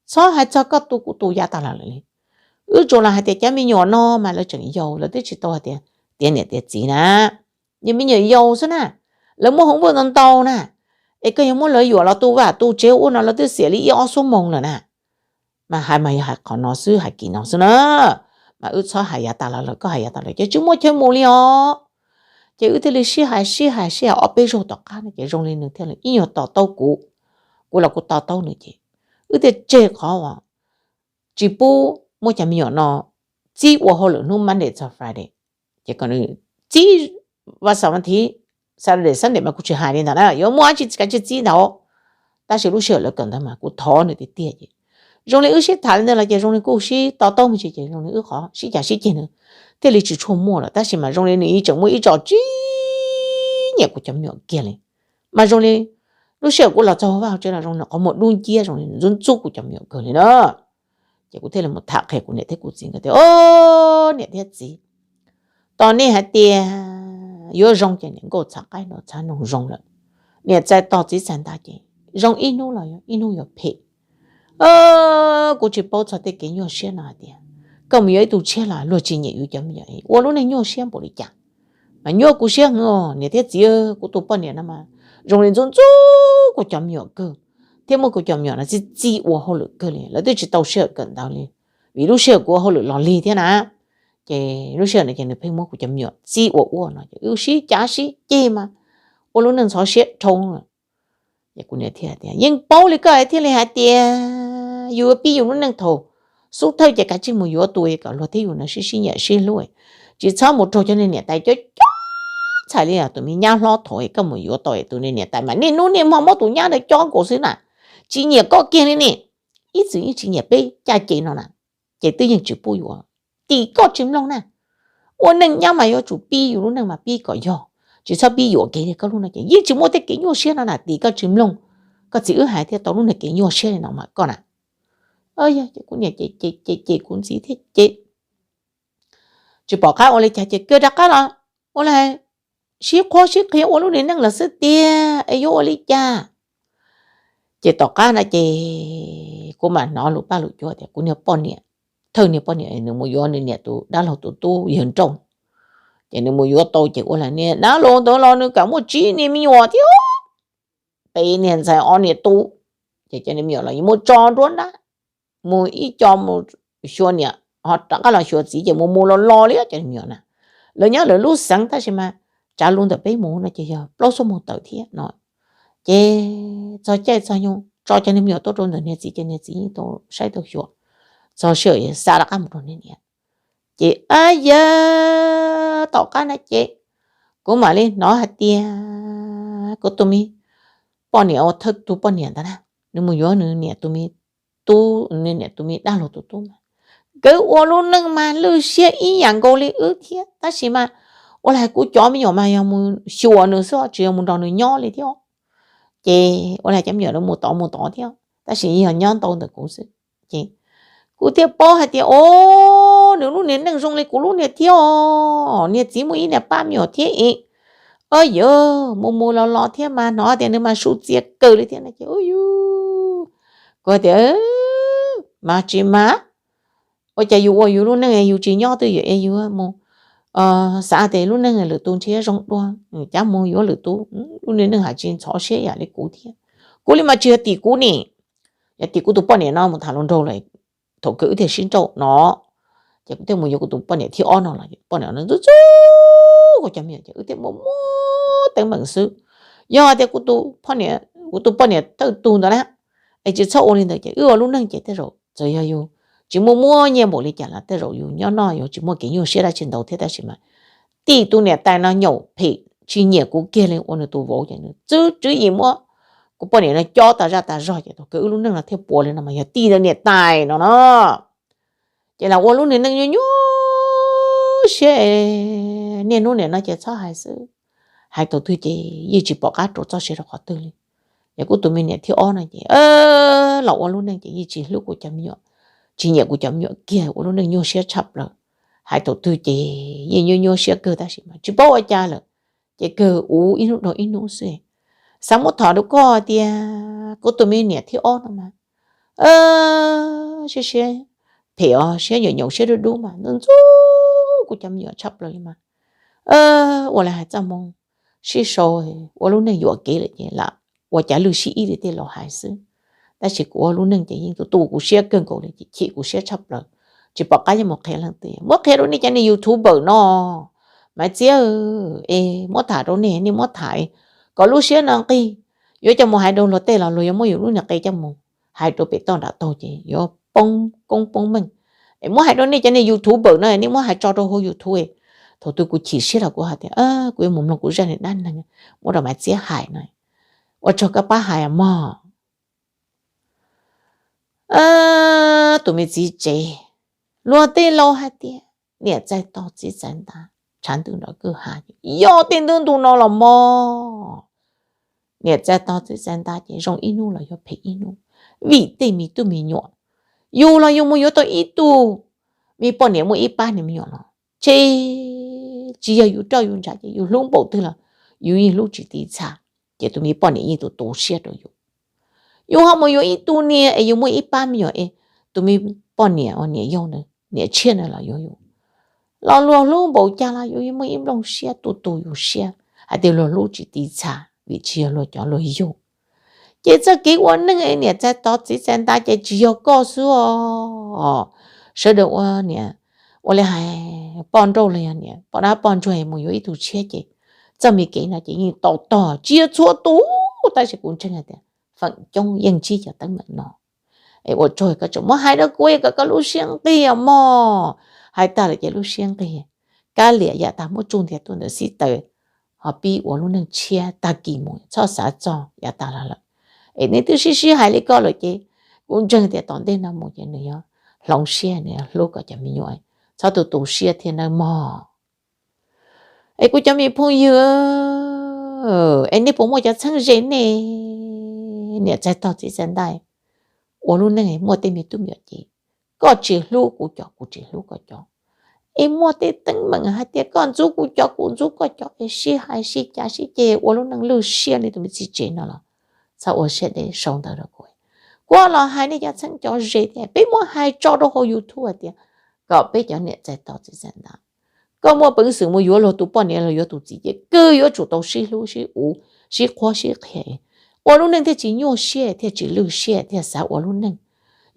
Txhob hais txog koj tus kuv tus yav tas los lawm li. Wb tsuas los hais tias cov me nyuam no mas lawv tseem yau, lawv twb tsis tau hais tias tiav niam tiav txiv na. Yog me nyuam yau xwb na, lawv muaj homework ntau ntau na. Es koj yuav muab lawv yuam los tu vaj tu tsev ua no lawv twb xiam li ib ob xuab moos lawm na. Mas hais mas yog hais qhov no xwb, hais kiv no xwb na. Mas wb txhob hais yav tas los lawm, koj hais yav tas los ces tsis muaj chaw mus li os. Ces wb thiaj li sib hais sib hais sib hais ob peb zaug tom qab no ces zoo li nws thiaj li ib nyuag to taub kuv, kuv los kuv to taub nws ces wb thiaj tseg qhov uas tsis pub muab cov me nyuam no txib ua hauj lwm hnub Monday txog Friday. Ces kom nws txib vas xaum vas thiv, Saturday Sunday mas kuv tsis hais li ntawd na, yuav muaj dab tsi kav tsij txib ntawd. Tab sis lub sij hawm lawv kawm ntawv mas kuv thov nws tiag tiag ces zoo li wb sib tham li ntawd los ces zoo li kuj sib to taub me ntsis ces zoo li wb qhov sib cav sib ceg nws thiaj li tsis tshua muaj lawm. Tab sis mas zoo li nws yeej tseem muaj ib tsom tsis nyiam kuv cov me nyuam kiag li. Mas zoo li lub sij hawm kuv los txog vaj tsev los zoo li qhov muag dub nciab, zoo li ntxub ntxub kuv cov me nyuam kawg li na. Ces kuv thiaj li mus tham qhia kuv niam thiab kuv txiv nkawd tias, o, niam thiab txiv, tos nej hais tias yuav zoo ces niam nkauj txhav qaib no txhav noog zoo lawm. Niam txais tos txiv txais nta ces zoo ib hnub los ib hnub yuav phem. Kuv tsis paub txog tej kev nyuaj siab no hais tias koj mus yuav ib tug tshiab los luag tsis nyiam yus cov me nyuam ua lub neej nyuaj siab npaum li cas. Mas nyuaj kuv siab heev os niam thiab txiv, kuv tus poj niam no mas zoo li ntxub ntxub kuv cov me nyuam kawg, thiab muab kuv cov me nyuam no txib txib ua hauj lwm kawg li, lawv twb tsis tau sij hawm kawm ntawv li, vim lub sij hawm kuv ua hauj lwm los lig thiab na. Ces lub sij hawm no ces nws pheej muab kuv cov me nyuam txib ua ua no ces wb sib cav sib ceg mas ua lub neej ntxhov siab dhau. Ces kuv niam thiaj tias, yeej paub li koj thiaj li hais tias yus yuav pib yus lub neej thaum xub thawj ces kav tsij mus yuav tus kom luag thiab yus no sib sib nyiam sib hlub, tsis txhob mus raug cov niag niam tais cob cob txhais li tus me nyab hlob thaum koj mus yuav tau tus niag niam tais mas niaj hnub niaj hmo muab tus nyab ntawd cob nkaus xwb na. tsis nyiam koj kiag li ne, ib txwm yeej tsis nyiam peb caj ces no na, ces twb yeej tsis pub yuav. Tim koj tsis mloog na, ua neej nyob mas yuav tsum pib yus lub neej mas pib kom yog, tsis txhob pib yuam kev li koj lub no ces yeej tsis muaj tej kev nyuaj siab no na. Tim koj tsis mloog, koj txiv wb hais thiaj tau lub niag kev nyuaj siab li no mas koj na. Yog ces kuv niam ces ces ces kuv ntxiv thiab ces tsis pom qab ua li cas ces kawg rov qab los ua li sib qhuab sib qhia ua lub niag neej lawm xwb tiag es yuav ua li cas. Ces tom qab no ces kuv mam hnov lus paj lus cua tias kuv niag poj niam, thawj niag poj niam nws mus yuav nws niam tus dab laug tus tub yawg nrauj, ces nws mus yuav tau ces ua li niag dab laug ntawd los nws kam muaj tsib niag me nyuam thiab, peb niag ntxhais ob niag tub, ces cov niag me nyuam los yuav muab tso nruab nrab, mus ib co mus xyuas niam, ho rov qab los xyuas txiv ces mus mus los los li cov niag me nyuam na. Lawv nyob lawv lub xeev tab sis mas tsav lus ntawm peb mus no ces yog plaub xuab moos tawm thiab no. Ces txog caij txog nyoog tso cov niag me nyuam tuaj rau ntawm niag txiv ces niag txiv yeej tau saib tau xyuas, txog sij hawm xa rov qab mus rau niag niam. Ces ab yawg tom qab na ces kuv mam li hnov hais tias kuv tus me poj niam uas thawj tus poj niam ntawd na, nws mus yuav nws niam tus me tub, nws niam tus me dab laug tus tub mas, nkawd ua lub neej mas lwj siab ib yam nkaus li wb thiab tab sis mas ua li kuv cov me nyuam mas yog mus xyuas nws xwb tsis yog mus nrog nws nyob li thiab. Ces ua li cov me nyuam mus tod mus tod thiab tab sis yog nyob ntau ntawm kuv xwb. Ces kuv thiaj paub hais tias o, nws lub niag neej zoo li kuv lub niag thiab os, niag txiv muaj ib niag pab me nyuam thiab es, o yawg mus mus los los thiab mas hnov tias nws mas su txiav kawg li thiab no ces u yus, kuv tias mas tsis mas, ua cas yus ua yus lub neej yus tsis nyob twj ywm es yus mus xav tias lub neej lwm tus ntshe zoo dua, cab mus yuav lwm tus, lub niag neej hais tsis ntxhov siab yam li kuv thiab. Kuv li mas tsis yog tim kuv ne, yog tim kuv tus poj niam no mus tham hluas nraug lawm, thaum kawg wb thiaj sib nrauj no, ces kuv thiaj mus yuav kuv tus poj niam thib ob no los poj niam no ntxub ntxub kuv cov me nyuam ces wb thiaj muaj muab teeb meem xwb. Yog tias kuv tus poj niam thawj tug ntawd na, es tsis txhob ua li ntawd ces wb ua lub neej ces tej zaum txawm yog yus tsis muaj muab nyiaj npaum li cas los tej zaum yus nyob noj yus tsis muaj kev nyuaj siab dab tsi ntau thiab tab sis mas tim tus niam tais no nyaum phem tsis nyiam kuv kiag li ua nws tus vauv ces nws txwb tswv yim muab kuv poj niam no cob tas zaj tas zog ces thaum kawg wb lub neej no thiaj puas li no mas yog tim tus niam tais no no. Ces los ua lub niag neej nyuaj nyuaj siab, niaj hnub niam no ces txhob hais xwb, hais thaum twg ces yeej tsis pom qab rau txoj sia rau qhov twg li. Yog kuv tus me niam thib ob no ces los ua lub neej ces yeej tsis hlub kuv cov me nyuam, tsis nyiam kuv cov me nyuam kiag, ua lub neej nyuaj siab tshaj plaws. Hais thaum twg ces yeej nyuaj nyuaj siab kawg tab sis mas tsis paub ua cas lawm, ces kawg ua ib hnub dhau ib hnub xwb. Xav muab tham rau koj tias kuv tus me niam thib ob no mas siab siab phem os, siab nyaum nyaum siab dub dub mas ntxub ntxub kuv cov me nyuam tshaj plaws li mas ua li hais txoj hmoo sib sau ua lub neej yuam kev lawm ces lam ua cav lwj sib ib li tej laus hais xwb. Tab sis kuv ua lub neej ces yeej tu tu kuv siab kawg nkaus li ces chim kuv siab tshaj plaws, tsis pom qab yuav mus qhia leej twg. Muab qhia rau nej cov niag YouTuber no, Maiv Txiab es muab tham rau nej, nej muab tham kom lub siab no nqig. Yuav coj mus hais rau luag tej los luag yuav muab yus lub niag qe coj mus hais rau pem toj nram taug ces yuav poob koob poob meej. Es muab hais rau nej cov niag YouTuber no, nej muab hais tso rau hauv YouTube. Thaum twg kuv chim siab los kuv hais tias kuv yuav mus mloog kuv zaj niag dab neeg muab rau Maiv Txiab hais no. Ua tsaug koj pab hais mog. Tus me txiv tsev, luag tej laus hais tias niam txais tos txiv txais ntab, tshav ntuj nrov kwj ha, yog tej ntuj ntu no los mog. Niam txais tos txiv txais ntab ces zoo ib hnub los yog phem ib hnub, vim tej me tub me nyuam. Yus los yus mus yuav tau ib tug me poj niam muaj ib pab niag me nyuam los, ces tsis yog yus roj yus ntsha ces yus hlub npaum twg los yus yeej hlub tsis tiv txha, ces tus me poj niam yeej tu tu siab rau yus. Yus ho mus yuav ib tug niag es yus muaj ib pab me nyuam es tus me poj niam uas niam yau na, niam tshiab na los yuav yus, los luag hlub npaum cas los yus yeej muaj ib nplooj siab tu tu yus siab hais tias luag hlub tsis tiv txha vim tsis yog luag cov luag yug. Ces txoj kev ua neej es niam txais tov txiv txais ntab ces tsis yog koj xwb os. Sawv daws ua niam, ua li hais poj nrauj los yog niam poj dab poj ntsuag mus yuav ib tug tshiab ces txoj me kev no ces yeej tau tog tsis yog txhua tus, tab sis kuv ntseeg hais tias feem coob yeej ntsib cov teeb meem no. Es ua tsaug koj tseem muab hais rau kuv kom koj lub siab nqig mog. Hais tag lawm ces lub siab nqig, kav liam yav tag muab tsuj ntiag tuaj ntawm xib taws, ho pib ua lub neej tshiab tag kis mus txhob xav txog yav tag los lawm. Es neb twb sib sib hais li ko lawm ces kuv ntseeg tias tom ntej no mus ces nws yuav hloov siab, nws yuav hlub koj cov me nyuam, txhob tu tu siab thiab nawb mog. Es kuv cov me phooj ywg, es nej puas muaj cov txheeb ze nej niam txais tog txiv txais ntais ua lub neej muaj tej me tub me nyuam ces koj tsis hlub kuv cov kuv tsis hlub koj cov? Es muaj tej teeb meem hais tias koj ntxub kuv cov kuv ntxub koj cov, es sib hais sib cav sib ceg ua lub neej lwj siab li tus me txiv tsev no los txhob ua siab deb sau ntawv rau kuv. Kuv los hais nej cov txheeb cov ze thiab peb muab hais tso rau hauv YouTube hais tias kom peb cov niam txais tog txiv txais ntais, koj muaj peev xwm mus yuav luag tus poj niam los yuav tus txiv ces kawg yuav tsum tau sib hlub sib uv, sib qhuab sib qhia, ua lub neej thiaj tsis nyuaj siab thiaj tsis lwj siab thiaj xav ua lub neej.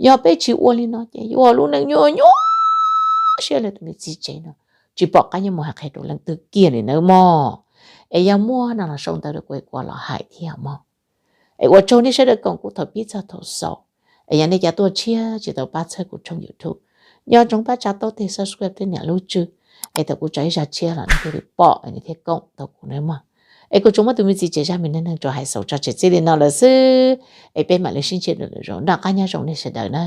Yog peb tsis ua li no ces yuav ua lub neej nyuaj nyuaj siab li tus me txiv tsev no, tsis pom qab yuav mus hais qhia rau leej twg kiag li nawb mog. Es yog muaj no los sau ntawv rau kuv es kuv los hais thiab mog. Es ua tsaug nej sawv daws koom kuv thaum pib txog thaum xaus. Es yog nej cov tuaj tshiab tsis tau pab txhawb kuv tshooj YouTube, nco ntsoov pab tsa taub teg subscribe thiab nias lub tswb, es thaum kuv tso ib zaj tshiab los nej thiaj li pom es nej thiaj koom tau kuv nawb mog. Es kuv tsuas muab tus me txiv tsev zaj me neej neeg tso hais xaus tso tseg txij li no lawm xwb, es peb mam li sib ntsib dua lwm zaus, noj qab nyob zoo nej sawv daws na.